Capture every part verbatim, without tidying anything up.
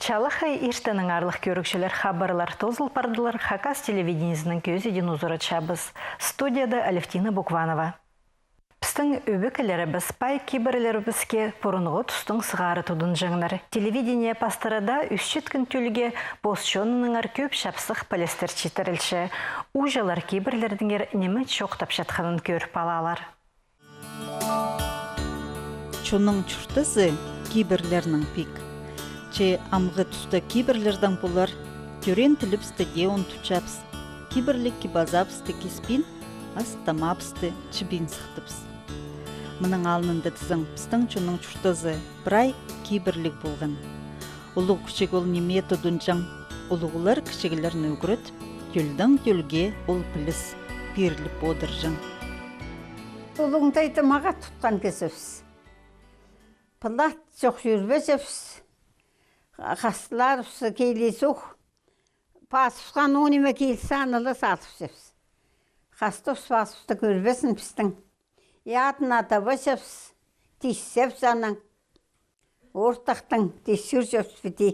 Чалахай иртеннең, аарлығ кӧрігҷілер, хабарлар тоозыл пардылар. Хакас телевидениезінің кӧзідиин узаратчабыс. Студияда Алевтина Букванова. Пістің ӧбекелерібіс пай кибірлерібіске пурунғы тустаң сығара тудынҷаңнар. Телевидение пастыра даа ӧсчеткен тӧлге пос чонынаңар кӧп чапсых пілістер читірілче. Ууҷалар кибірлердеңер ниме чоохтапчатханын кӧріп алалар. Чонның чуртазы кибірлернең пик. Че амғы туста кибірлердең полар, тӧреен тілібісті дее ундутчабыс. Кибірлікке пазабысты киспин, ас-тамаабысты чібин сыхтыбыс. Мының алнында тізең, пістің чонның чуртазы прай кибірліг полған. Улуғ-кічіг ол ниме тудынҷаң, улуғлар кічіглерні ӱгрет, тӧлдең тӧлге ол піліс пиріліп одырҷаң. Улуғ тайда мағат тутхан кізібіс. Пылат чох чӧрбеҷебіс. Хастыларыбыс килізі ох. Пазыбысха ноо ниме килзе, аны ла салыбысчабыс. Хастыбыс пазыбысты кӧрбезін пістің. Ядына табаҷабыс, тисчебіс анаң. Ортахтаң тис чӧрҷебіс піди.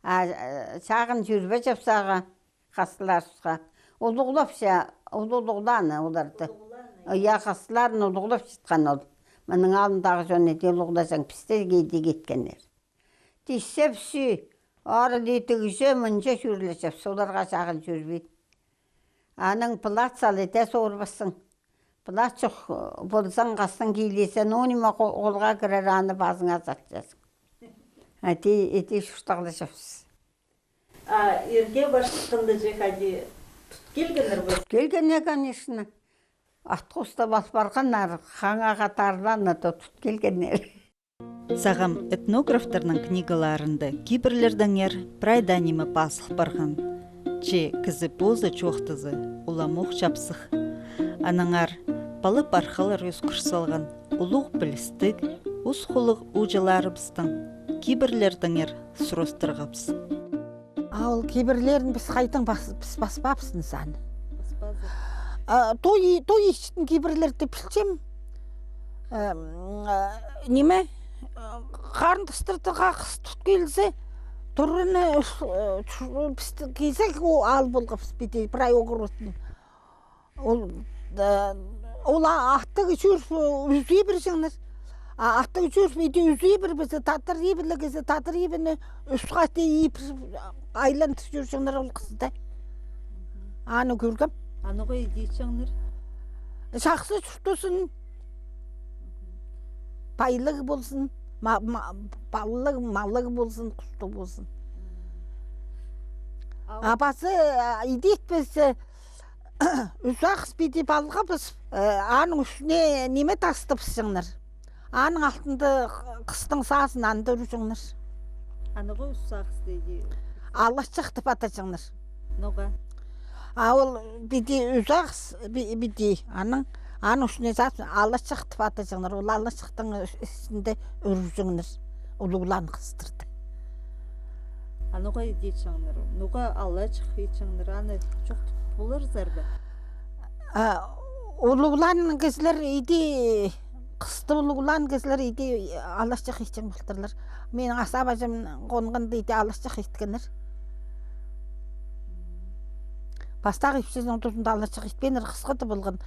А, э, чағын чӧрбеҷебіс ағаа, хастыларыбысха. Улуғлапча, улуғлаан оларды. Улуғлаан, я. Я, хастыларын улуғлапчатхан ол. Мының алнындағы чон иди улуғлаҷаң, пісті иди киткеннер. Тисчебіс, ары ли тігҷе, мынҷа чӧрлеҷебіс, оларға чағын чӧрбин. Анаң пылат сал иди сорбассың. Пылат чох ползаң, хастың килізі, ноо ниме хо-, холға кірер, аны пазыңа салчазың. А ти, иди чуртағлаҷабыс. А ирге парчатханда че хайди тут килгеннер бе? Тут килгеннер, конечно. Ат хостап ал парғаннар, хаңаа хатарларына да тут килгеннер. Сағам этнографтарның книгаларында кибірлердеңер прай даа ниме пазыл парған. Че кізі позы чоохтаза, уламох чапсых. Аннаңар пала-пархалар ӧскір салған улуғ пілістіг, ус хулуғ ууҷаларыбыстаң кибірлердеңер сурастырғабыс. А ол кибірлерін піс хайдаң пас-, піс паспаабыс нысаны. Паспазы. А, той, той итчеткен кибірлерді пілчем. Эм, а, ниме, а, харындастарда хакас тут килзе, турыны, э, чу-, пістің кизек ол аал полғабыс піди, прай огородный. Ол, э, ол а-, аттығ чӧр, э, ӱзӱбірҷеңнер. А аттығ чӧр, иди ӱзӱбірбезе, тадар ибірліг кізі, тадар ибіні ӱс хати иб, айландыр чӧрҷеңнер ол хысты. Аны кӧргем. Аны хой идерҷеңнер. Чахсы чуртазын. Пайлығ ползын, ма-, ма-, паллығ, маллығ ползын, хустығ ползын. А пазы, а, идетпезе, ӱс ағас піди палғабыс, э, аның ӱстӱне ниме тастабысчаңнар. Аның алтында хыстың сазын анда ӱрҷеңнер. Аны хой ӱс ағас тиді. Алачах тіп адаҷаңнар. Ноға? А ол піди ӱс ағас, пи-, піди, аның, аның ӱстӱне сазын алачах тіп адаҷаңнар. Ол алачахтың ӱс-, істінде ӱрҷеңнер. Улуғлаан хыстарны. Аны хой идерҷеңнер. Ноға алачах итчеңнер, аны чоохтап поларзар ба? А, улуғлаан кізілер иди, хысты улуғлаан кізілер иди алачах итчең полтырлар. Минің ас-паҷам хонғанда иди алачах иткеннер. Пастағы ипчізінің тузында алачах итпееннер, хысхы даа полған.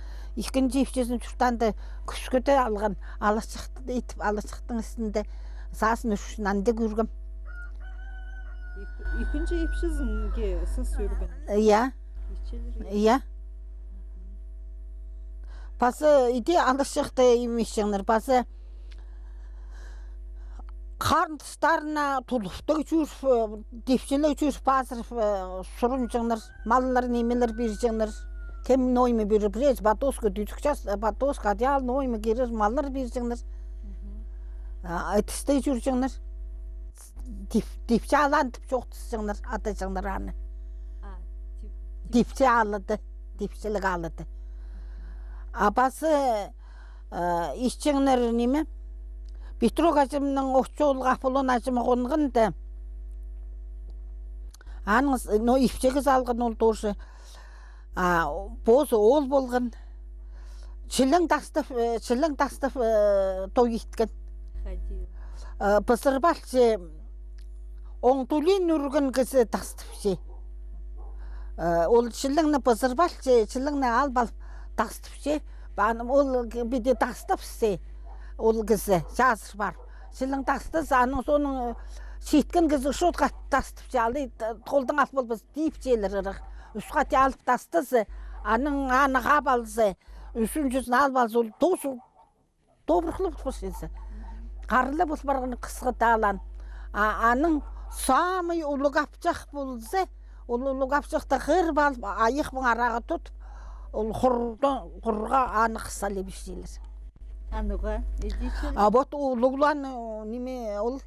Ікінҷі ипчізін чуртаанда кӱскеде алған, алачах итіп, алачахтың істінде сазын ӱрҷең, анда кӧргем. Ік-, ікінҷі ипчізінге сас ӱрген. Я. Итчелер, я. Я. Пазы иди алачахты имесчеңнер, пазы харындастарына тулуғ тіг чӧріп, э, типчеліг чӧріп, пазырып, э, сурынҷаңнар, маллар, нимелер пирҷеңнер. Кем ноо ниме пирер, пірее патоска, тӱдік час, э, патоска, одеял, ноо ниме кирер, маллар пирҷеңнер. Мгм. А, ідістіг чӧрҷеңнер. Тип-, типче алаан тіп чоохтасчаңнар, адаҷаңнар аны. А, тип-, тип- Типче алады, типчеліг алады. А пазы, э, итчеңнер ниме? Петро аҷамның ох чоолға Аполлон аҷам хонғанда. Аның с-, но ипчегі салған ол тоже. А, позы ол полған. Чілең тастап, э, чілең тастап, э, той иткен. Хайди. Э, пызырбалчы Оң тӱлӱн ӱрген кізі тастапча. Э, ол чылыңны пызырып алча, чылыңны алып алып тастапча. Аны ол ки-, піди тастапча, ол кізі чазыр парып. Чылың тастаза, аның соонаң, э, читкен кізі ӱс хати тастапча. Алай т-, холдаң алып полбас, тіпчелер ырах. Ӱс хати алып тастаза, анаң аны хап алза, ӱзінҷізін алып алза, ол тоозы тобырах ла пол парчазы. Хара ла пол парған, хысхы талаан. А аның самый улуғ апчах полза, ол улуғ апчахты хығырып алып, айахпаң арағы тудып, ол хурда-, хурға аны хыс ала пирчелер. А ноға? Иди чіли. А вот улуғлаң, э, ниме ол?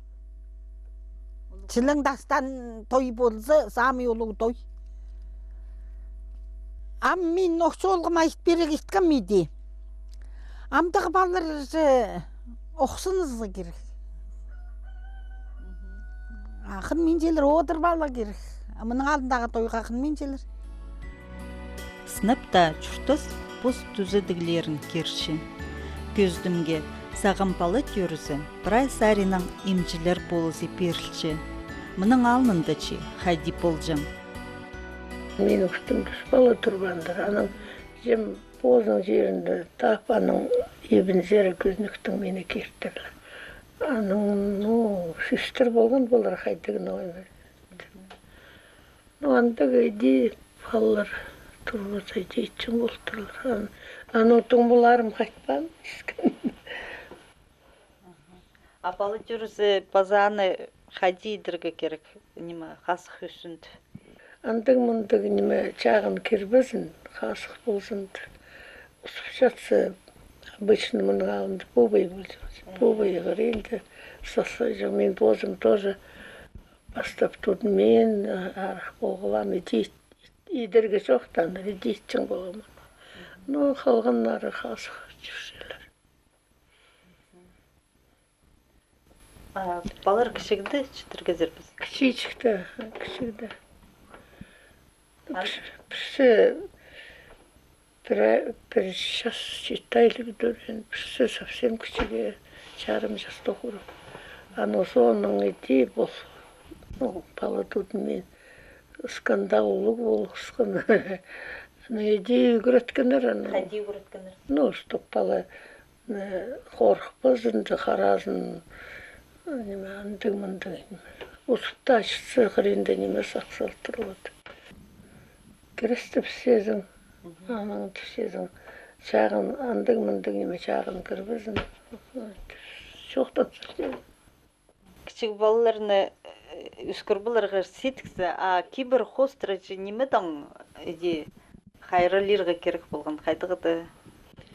Чылың тастаан той полза, самый улуғ той. Ам мин ох чолғым айт пирерге иткем иди. Амдағы палалар же ох сынызы кирек. Мгм. А хынминчалар, одырып ала кирек. А мының алнындағы тойға хынминчалар. Сынап таа чуртас пос тӱзедіглерін кирче. Кӧзідімге, сағам пала тӧрзе, прай саринаң имҷілер полызы пирілче. Мының алнында чи хайди полҷаң? Минің ӱстӱмде ӱс пала турбааннар. Анаң іҷем позының чирінде тап, анаң ибінзер кӧзенектең мині киртірлер. Анаң, ну, сӧстер полған полар хайдағ, ну, Ну, андағ иди палалар турбаза, иди итчең полтырлар. Ан-, анаң тың поларым хайтпаан, искен. А пала тӧрзе, паза аны хайди идерге кирек, ниме, хазых ӱзінді? Андағ-мындағ, ниме, чағын кірбезін, хазых ползын. Узупчатса, обычно мының алнында повай полҷаң. Повай хыринда сасса, мин позым тоже пастап тудым, мин, а, арах полғлам, иди ит-, идерге чоохтааннар, иди итчең полғам. Ну, халғаннары хазых чӧрчелер. А палалар кічігде читіргезер бе? Кічігде, кічігде. Пір, пірсі пір, пір час читі айлығ тӧреен, пірсі совсем кічіг, чарым частох ӱр. Анаң соонаң иди пол, ну, пала тудым мин. Скандал улуғ полысхан. Ну, иди ӱгреткеннер аны. Хайди ӱгреткеннер? Ну, чтоб пала Э, хорыхпазын даа, харазын, ниме, андағ-мындағ, ниме. Узуп таа чітсе, хыринда, ниме, сах салтыр вот. Кірістіп сизің, анаң тіпсезің, чағын, андағ-мындағ, ниме, чағын кірбезін. Чоохтан салтыр. Кічіг палаларны, э, ӧскір поларға сидіксе, а кибір хоостыра чи ниме таң, иди хайраллирға кирек полған, хайдағ-да,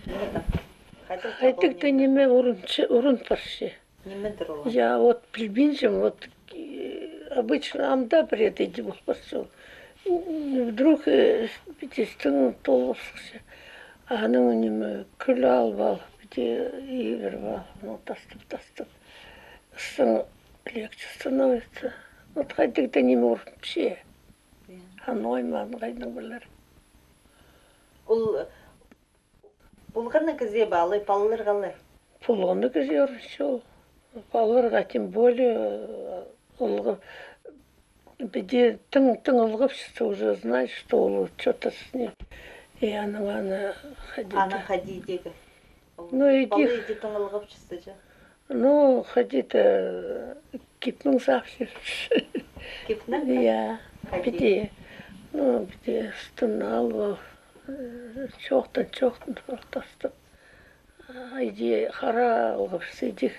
ниме таң? Хайдағ-да, ниме, ниме урун, урун парча. Нимедір ол? Я вот пілбинчем, вот, э, обычно ам даа пірее иди пол парча. Вдруг, э, піди істің толып сыхча. Анаң, ниме, кӱл алып ал, піди ибіріп ал, ну, тастап, тастап. Істің легче становится. Вот хайдағ-да ниме урунча. Анаң ма, хайдаң пілер. Ол пулғаны кізее ба, алай палаларға алай? Пулғаны кізее урунча ол. Палаларға тем более, э, ылғап, піди тың, тың ылғапчатса, уже знаешь, что ол что-то с ним. И анаң аны хайди. Анаң хайди идерге. Ну, иди. Пала иди тың ылғапчатса, че. Ну, хайди-да, кип-мӱң саап чӧрче. Кип-мӱң? Я. Хайди? Піди. Ну, піди істін алып ал, э, чоохтан, чоохтан, тастап. Иди хара ылғапчатса, иди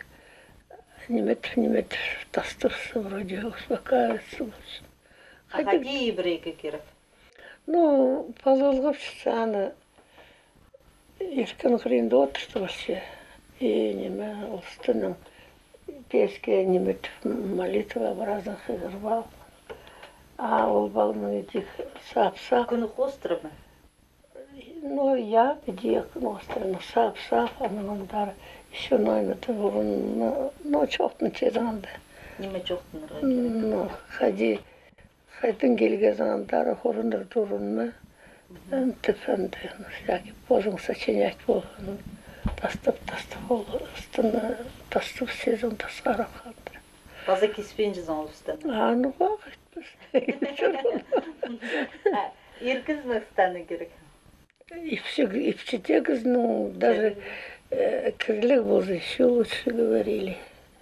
ниме тіп, ниме тіп, тастапча, вроде успокаивается. А хайди ибірерге кирек? Ну, пала ылғапчатса, аны иркін хыринда одыртып алча. И ниме, ол істінең песке ниме тіп, молитва образын хығырып ал. А ол паланың иди саап-саап. Кӱн хоостыра ма? Ну, я, піди кӱн хоостыра, саап-саап, анаң андар ещё нойны тіп урун, ну, ну, чоохтанчазың анда. Ниме чоохтанарға кирек? Ну, хайди, хайдаң килгезің андар, хурыннар турынма. Мгм. Ын тіп, анда, ну, всякий, позың сочинять пол, аны тастап, тастап, ол істіні тастап, сизің тасхарап халды. Паза киспинчезің ол ыстааны? Аны хох итпес. А, ир кізінің ыстааны кирек. Ипчі, ипчі дее кізінің даже, э, кірліг полза, ещё лучше говорили.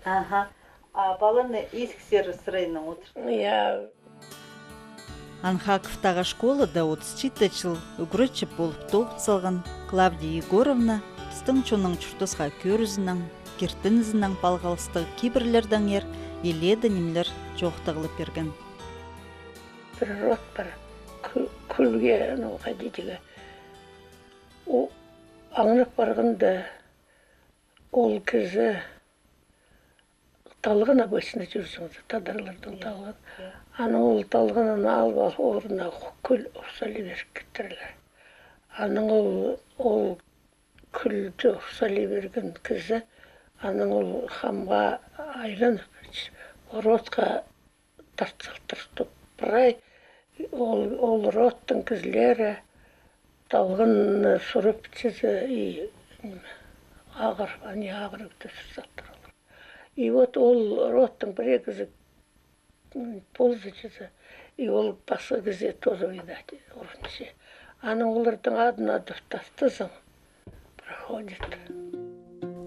Аха. А паланы исіксер сырайнаң одыртып. Я. Анхаковтағы школада отыс читі чыл ӱгретчі полып тоғын салған Клавдия Егоровна пістің чонның чуртасха кӧрізінең, киртінізінең палғалыстығ кибірлердеңер илееде нимелер чоохтағлап пирген. Пір род пар, кӱ-, кӱлге, ну, хайди тигі. О, аңнап парғанда, ол кізі талған обычно чӧрҷең, тадарларның талған. Анаң ол талғанын алып, ал орнына кӱл ох салып пиріп киттірлер. Анаң ол, ол кӱлді ох салып пирген кізі, анаң ол хамға айланып, родха тартсалтыр, чтоб прай ол, ол родтың кізілері талған сурып чізе и, ниме, ағыр, ани ағыр тӧсір салтыр олар. И вот ол родтың пірее кізі, м, полза чізе, и ол пасха кізі тоже, видать, урунча. Анаң олардың адын адап тастазың, проходит.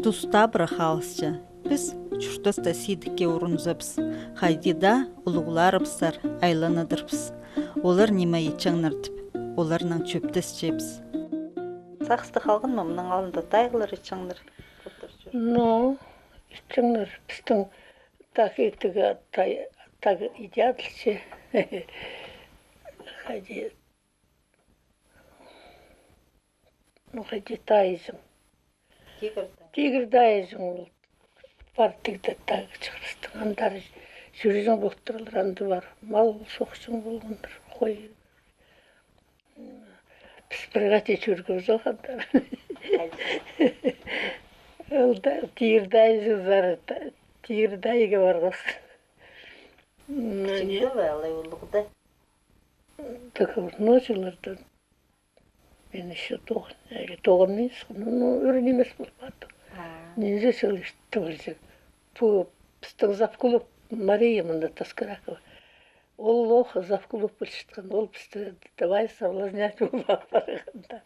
Тус табыра халысча. Піс чуртаста сидікке урунзабыс. Хайди даа улуғларыбыстар айланадырбыс. Олар ниме итчеңнер тіп, оларнаң чӧптесчебіс. Сағыста халған ма, мының алнында тайығлар итчеңнер? Ну, итчеңнер. Пістің так итіге тай-, так идядылча. Хайди. Ну, хайди тайызың. Тигір тайызың ол. Пар тигде тайығ чығарыстың. Андар чӱрезің полтырлар, анда пар. Мал сохчаң полғаннар, хой. Піс пір хати чӱргебіс ох андар. Ол да тигір тайызың зары, та-, тигір тайығға парғабыс. М, кічігде бе, алай улуғда? Так, ночылардан. Мен ещё тоғын, или тоғын нимес, ну, ну, ӱр нимес полып парды. А. Нинҷе чыл иртті полҷаң. Пу пістің завклуб Мария мында Таскаракова. Ол лох завклуб полчатхан. Ол пісті давай соблазнять полып парғанда.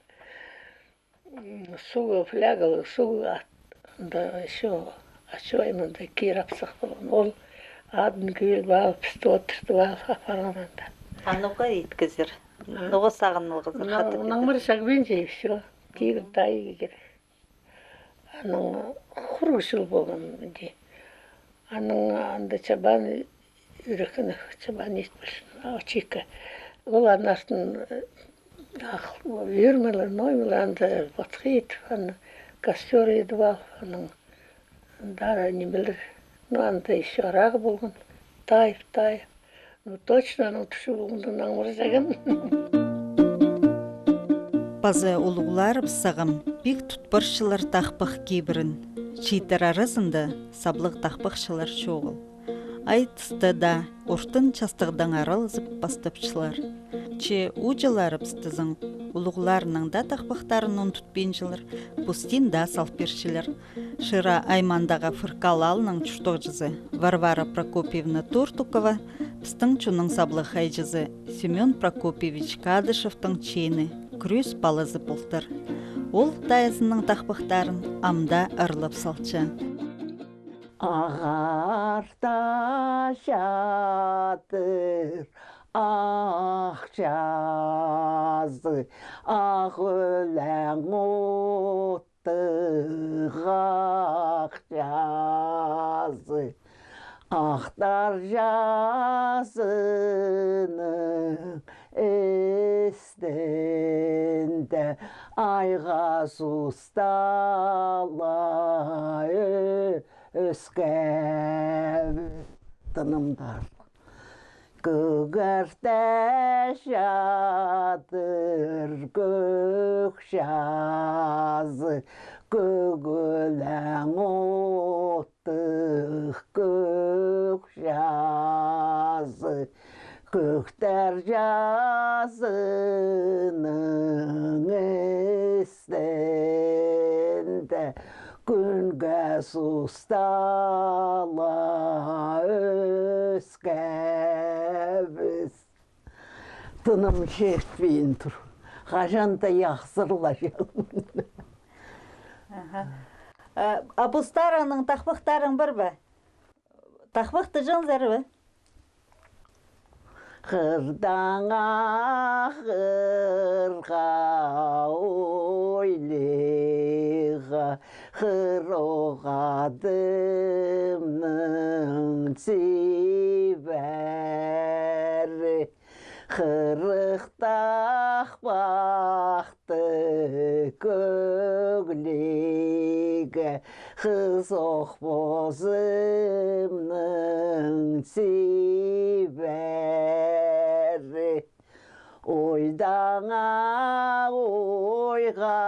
М, суға, флягалығ суға ат-, анда ещё ачуай мында кир апсах полған. Ол адын кӧл паал, пісті одыртып ал апарған анда. Анаң ох иткезер. А? Ноға сағынылғазар? Наңмыр чағбинча и всё. Тигір тайығ кирек. Анаң хуруғ чыл полған, мынди. Анаң анда чабан, ӱрекені чабан ит полчаң, а, чикі. Ол аннаңар, ах, ӧрмелер, ноймалар анда подхит, аны костёр идіп ал, анаң анда нимелер, ну, анда ещё арағы полған, тайып, тайып. Ну, точно, анаң тӱсче полғанда наңмыр чағын. Паза улуғларыбыс сағам пик тут парчалар тахпах кибірін. Чииттер аразында саблығ тахпахчылар чоғыл. Айтыста даа ортын частығдаң аралазып пастапчалар. Че ууҷаларыбыс тізең, улуғларының даа тахпахтарын ундутпинчалар, постыын даа сал пирчелер. Шира аймаандағы Фыркал аалның чуртағҷызы Варвара Прокопьевна Тортукова пістің чонның саблығ хайҷызы Семён Прокопьевич Кадышевтің чеені, крӧс палазы полтыр. Ол тайызының тахпахтарын ам даа ырлап салча. Ағарда чадыр ах чазы, ах ӧлең от тығ ах чазы, ах тар чазының істінде айға сустала ӧске тынымдар. Кӧгерте чадыр кӧк чазы, кӧк ӧлең оттығ кӧк чазы, кӧк тар чазының істінде Кӱнге сустала ӧскебіс. Тыным читпин тур. Хаҷан-да яхсырлаҷаң. Аха. А, а постарыңның тахпахтарың пар ба? Тахпах тыҷаңзар ба? Хырдаң ағырға ойлиға, хыр оғадымның чибері. Хырыхтах пахты кӧглиге, хызох позымның чибері. Ойдаңа ойға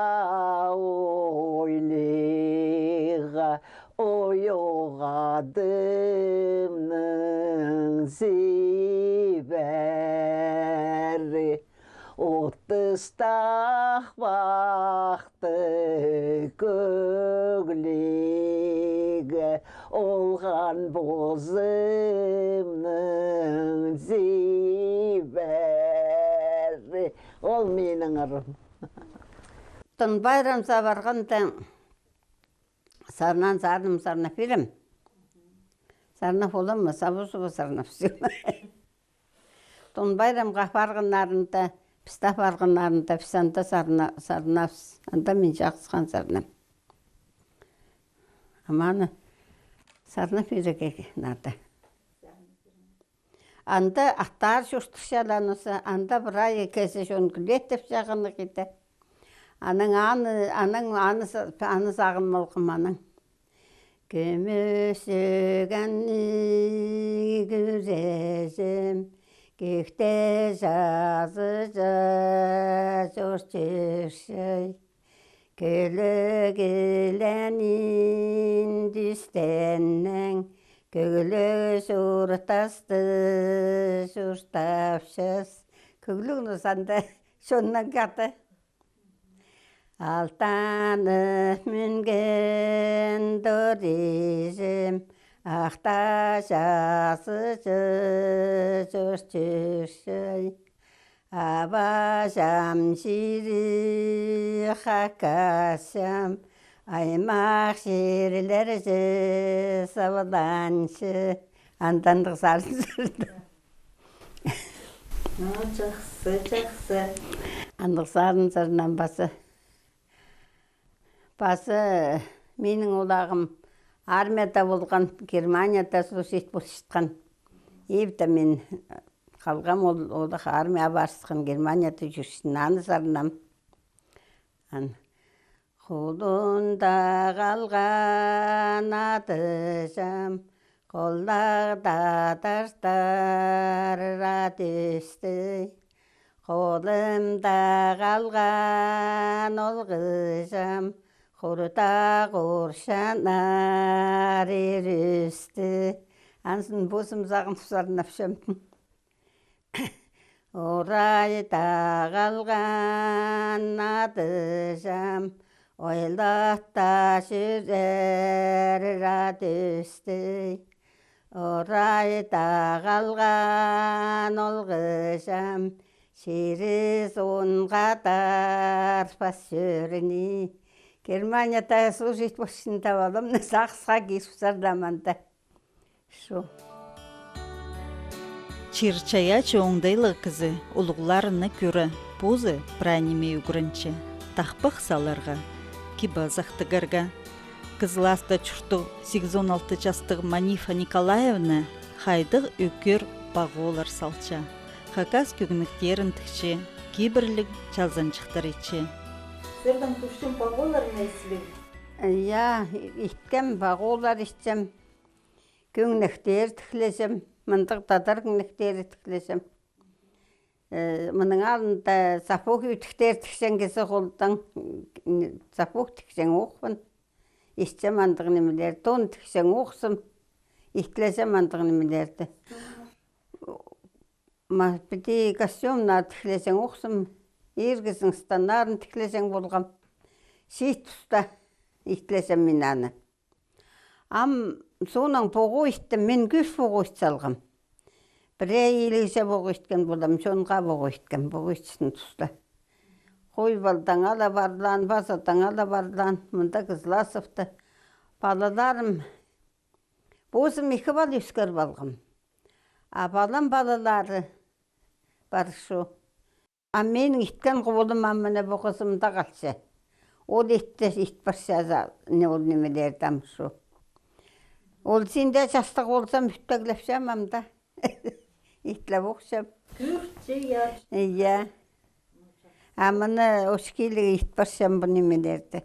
ойлиға, ой оғадымның чибері. Отыс тахпахты кӧглиге, олған позымның чибері. Ол минің ырым. Тон пайрамзар парғанда, сарнаан сарным сарнап пирем. Сарнап полам ма, сабызы ба сарнап сӧм. Тон пайрамға парғаннарында, пістің парғаннарында, піс анда сарна-, сарнабыс. Анда мин чахсыххан сарнам. Ам аны сарнап пирерге надо. Анда аттар чуртапчалар, анда прай кізі чон кӱлетіп чағынығ иді. Анаң аны, анаң аны са-, аны сағынып алғам анаң. Кӱмӱс ӧгеннең кӱрезем, кӧкте чазы ча-, чор чӧрче. Кӧгліг илеен тӱстеннең, кӧгліг чуртасты чуртапчабыс. Кӧгліг, ну, санда чонның хаты. Алтанып мӱнген торыҷам, ах таа чазы ча-, чор чӧрче. Абаҷам чирі Хакасчам, аймах чирлерҷе савланча. Анда андағ сарын сарнам. Ну, чахсы, чахсы. Андағ сарын сарнам пазы. Пазы минің улағым армияда полған, Германияда служить полчатхан. Ибде мин халғам, ол, олах армияа парысхан, Германияда чӧрчеткен, аны сарнам. Ан. Хулунда халған адыҷам, холлағ тадарлар ат ӧсті. Холымда халған ол хызым, хуртах орчаннар ирісті. Анзын позым сағынып сарнапчам. Орайда халған адыҷам, ойлахта чӧрер ат ӧсті. Орайда халған ол хызым, чирі сонға тарбас чӧрні. Германияда служить полчатханда, олам на сағысха киріп сарнам анда. Шу. Чир-чайаачы оңдайлығ кізі улуғларына кӧрі позы прай ниме ӱгренче: тахпах саларға, кип-азах тігерге. Кызыл Аста чурттығ сигізон алты частығ Манифа Николаевна хайдағ ӧкер пағолар салча, хакас кӧгенектерін тікче, кибірліг чазанҷыхтар итче. Сірернің кӱстең пағоларны итчезің? Я, иткем, пағолар итчем. Кӧгенектер тіглеҷем, мындағ тадар кӧгенектері тіглеҷем. Э, мының алнында сапог ӱдіктер тікчең кізі холдаң, м, сапог тікчең ох пын. Итчем андағ нимелер, тон тікчең ох сым, итлеҷем андағ нимелерді. Ма, піди костюмнар тіглеҷең ох сым, ир кізінің штаннарын тіглеҷең полғам. Чиит туста. Итлезем мин аны. Ам соонаң поғой иттім, мин кӧп поғой ит салғам. Пірее илігҷе поғой иткен полам, чонға поғой иткем, поғой итчеткен туста. Хой палдаң ала парлаан, паза таң ала парлаан, мында Кызласовта. Палаларым, позым ікі пала ӧскіріп алғам. А палам палалары пар шо. А минің иткен холым ам мына пу хызымда халча. Ол итті, ит парча за, не ол нимелерді ам шо. Ол синде частығ ползам, ӱттеглепчем ам даа. Итлеп охчам. Кӧрче, я. Я. А мына очкиліг ит парчам пу нимелерді.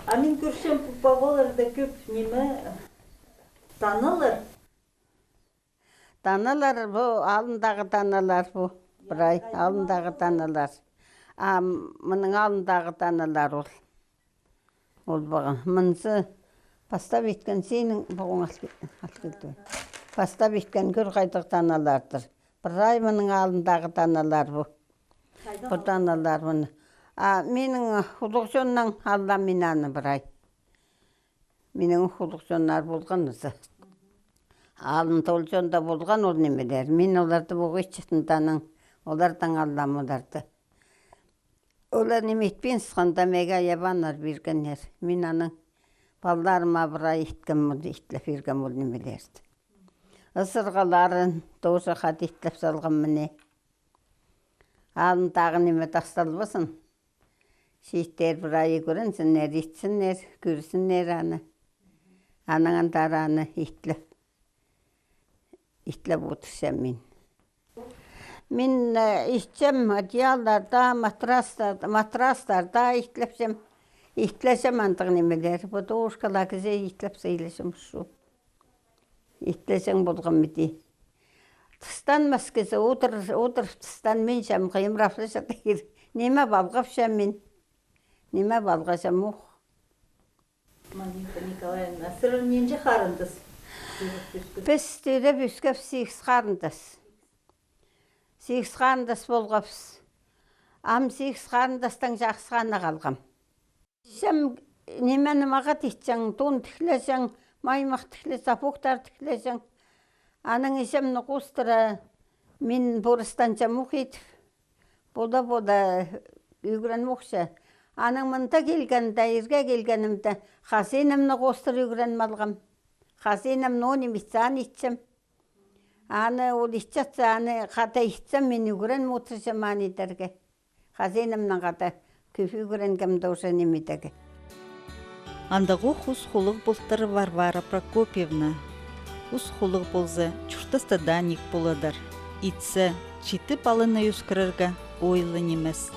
А мин кӧрчем, пу палаларда кӧп ниме, таналар. Таналар, пу алнындағы таналар пу. Прай алнындағы таналар. А мының алнындағы таналар ол. Ол паған. Мынзы пастап иткен синің пуғың ал ке-, ал килді. Пастап иткен кӧр хайдағ таналардыр. Прай мының алнындағы таналар пу. Пу таналар мыны. А минің худуғ чоннаң аллам мин аны прай. Минің худуғ чоннар полған ызы. Алын тол чонда полған ол нимелер. Мин оларды поғой итчеткен, анаң олардаң аллам оларды. Олар ниме итпин сыхханда, меге ябаннар пиргеннер. Мин анаң палаларыма прай иткем ол, итлеп пиргем ол нимелерді. Ысырғаларын тоже хада итлеп салғам мына. Алнындағы ниме тасталбазын. Чииттер прай ӱгрензіннер, итсіннер, кӧрзіннер аны. Анаң андар аны итлеп, итлеп одырчам мин. Мин, э, итчем одеялларда, матрастарда, матрастарда итлепчем, итлепчем андағ нимелер. Подушкалар кізее итлеп сыйлапчам шу. Итлепчең полғам иди. Тыстанмас кізі, одыр, одыр тыстан мин чам хыйымрапчатыр. Ниме палғапчам мин? Ниме палғапчам ох. Маринка Николаевна, сірер нинҷе харындас? Піс тӧреп ӧскебіс сигіс харындас. Сигіс харындас полғабыс. Ам сигіс харындастаң чахсы ғана халғам. Итчем, ниме-ниме хада итчең, тон тіглеҷең, маймах тігле, сапоғтар тіглеҷең. Анаң итчемні хоостыра мин пурустан чамох идіп, пола-пола ӱгреніп охча. Анаң мында килгенде, ирге килгенімде, хазинамны хоостыра ӱгреніп алғам. Хазинам ноо ниме итсе, аны итчем. Аны ол итчетсе, аны хада итсем, мин ӱгреніп одырчам аны идерге. Хазинамнаң хада кӧп ӱгренгем тоже ниме идерге. Андағох ус хулуғ полтыр Варвара Прокопьевна. Ус хулуғ полза, чуртаста даа ниик поладыр. Итсе, читі паланы ӧскірерге ойлы нимес.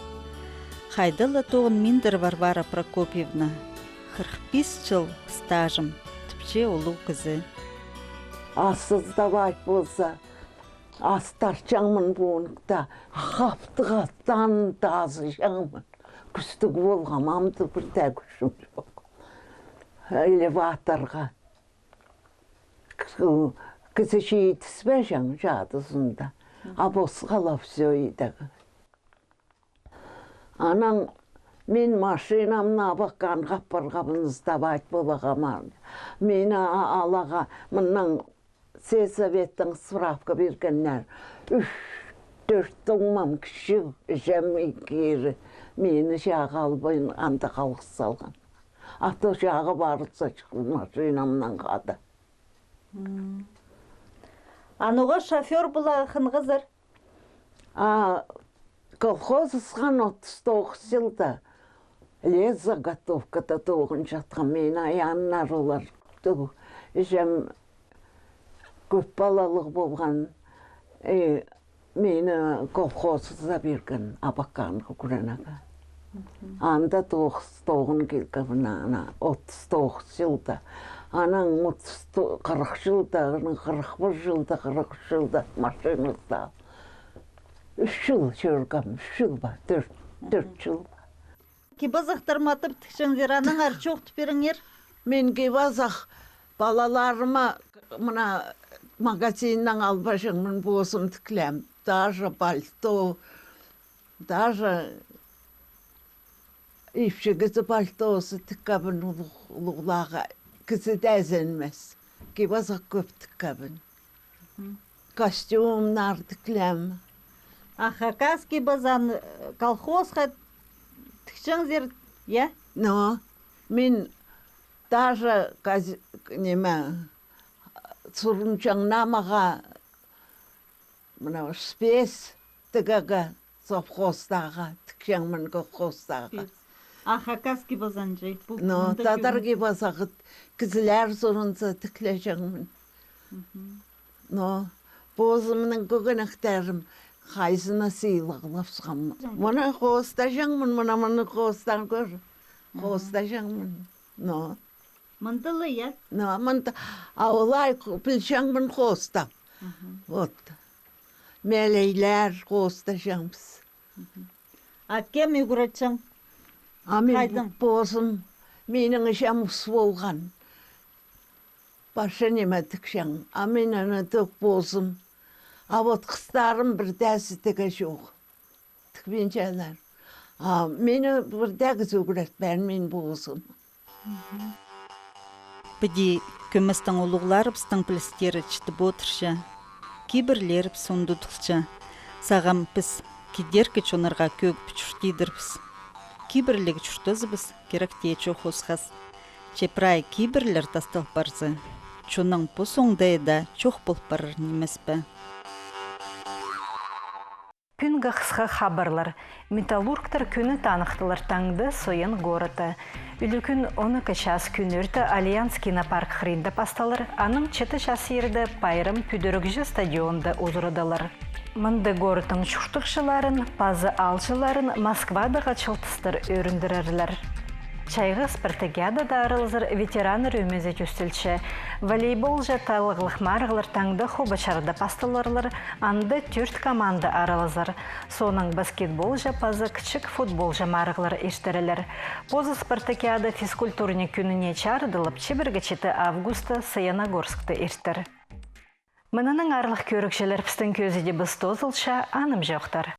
Хайда ла тоғынминдыр Варвара Прокопьевна. Хырых пис чыл стажым, тіпче улуғ кізі. Ас сдавать полза, ас тарчаңмын пунктта, хаптығ астаң тазыҷаңмын. Кӱстіг полғам, амды пір дее кӱчім чох. Элеваторға кізі читіспеҷең чадызында. А пос хала всё идег. Анаң мин машинамны Абаканға апарғабын, сдавать поларға мар. Мині а-, аларға мыннаң сельсоветтең справка пиргеннер. Ӱс, тӧрт туңмам кічіг, іҷем кирі. Мині чааға албайн, анда халғыс салған. А то чааға парыбысчам машинамнаң хада. М. Анаң шофёр поларға хынғазар? А колхоз ысхан отыс тоғыс чылда лесозаготовкада тоғынчатхам мин, ай, аннар олар. Ту, іҷем кӧп палалығ полған, э, мині колхозха пирген, Абаканға, Кӱренеге. Анда тоғыс, тоғын килгем, ана, отыс тоғыс чылда. Анаң отыс то-, хырых чылда, анаң хырых пір чылда, хырых ӱс чылда машина сдал. Ӱс чыл чӧргем, ӱс чыл ба, тӧрт, тӧрт чыл ба. Кип-азахтар матап тікчеңзер, аннаңар чоохтап пиріңер. Мин кип-азах палаларыма мына магазиннаң албаҷаңмын, позым тіклеем. Даже пальто, даже Ипчі кізі пальтозы тіккебін улуғ-, улуғларға, кізі тее ізенмес. Кип-азах кӧп тіккебін. Мгм. Костюмнар тіклем. А хакас кип-азаан, э, колхозха тікчеңзер, я? Но, мин даже каз-, ниме, сурынчаң намаға, мына, спец тігеге, совхозтағы, тікчеңмін колхозтағы. А хакас кип-азаан чай? Но, тадар кип-азағы кізілер сурынза тіклеҷеңмін. Мгм. Но, позымның кӧгенектерім хайзына сыйлығлап сығам. Мына хоостаҷаңмын, мына, мына хоостаан кӧр. Мгм. Хоостаҷаңмын. Но. Мындағ ла, я? Но, мында, а олай ку-, пілҷеңмін хоостап. Мгм. Вот. Мелейлер хоостаҷаңмыс. Мгм. А кем ӱгретчең? А мин позым, минің іҷем ус полған. Парча ниме тікчең. А мин аны тӧк позым. А вот хыстарым пірдеезі тіге чох. Тікпинчелер. А мині пірдеезі ӱгретпеен, мин позым. Піди кӧместің улуғларыбыстың пілістері чітіп одырча, кибірлерібіс ундудылча. Сағам піс кидеркі чоннарға кӧгіп чуртидырбыс. Кибірліг чуртазыбыс кирек тее чох осхас. Че прай кибірлер тастал парза, чонның пос оңдайы даа чох пол парар нимес пе? Кӱнге хысха хабарлар. Металлургтар кӱні таныхтылар таңда Соян городта. Ӱлӱкӱн он ікі час кӱнӧрте Альянс кинопарк хыринда пасталар, анаң читі час иирде пайрам пӱдірігҷі стадионда узарадылар. Мында городтың чуртағҷыларын паза аалҷыларын Москвадағы чылтыстар ӧріндірерлер. Чайғы спартакиадада аралазар ветераннар ӧмезі тӧстелче. Волейболҷа таллығлығ марығлар таңда Хобачарда пасталарлар, анда тӧрт команда аралазар. Соонаң баскетболҷа паза кічіг футболҷа марығлар иртірілер. Позы спартакиада физкультурник кӱніне чарыдылып, чибіргі читі августта Саяногорскта иртер. Мынынаң, аарлығ кӧрігҷілер, пістің кӧзідібіс тоозылча, анымҷохтар.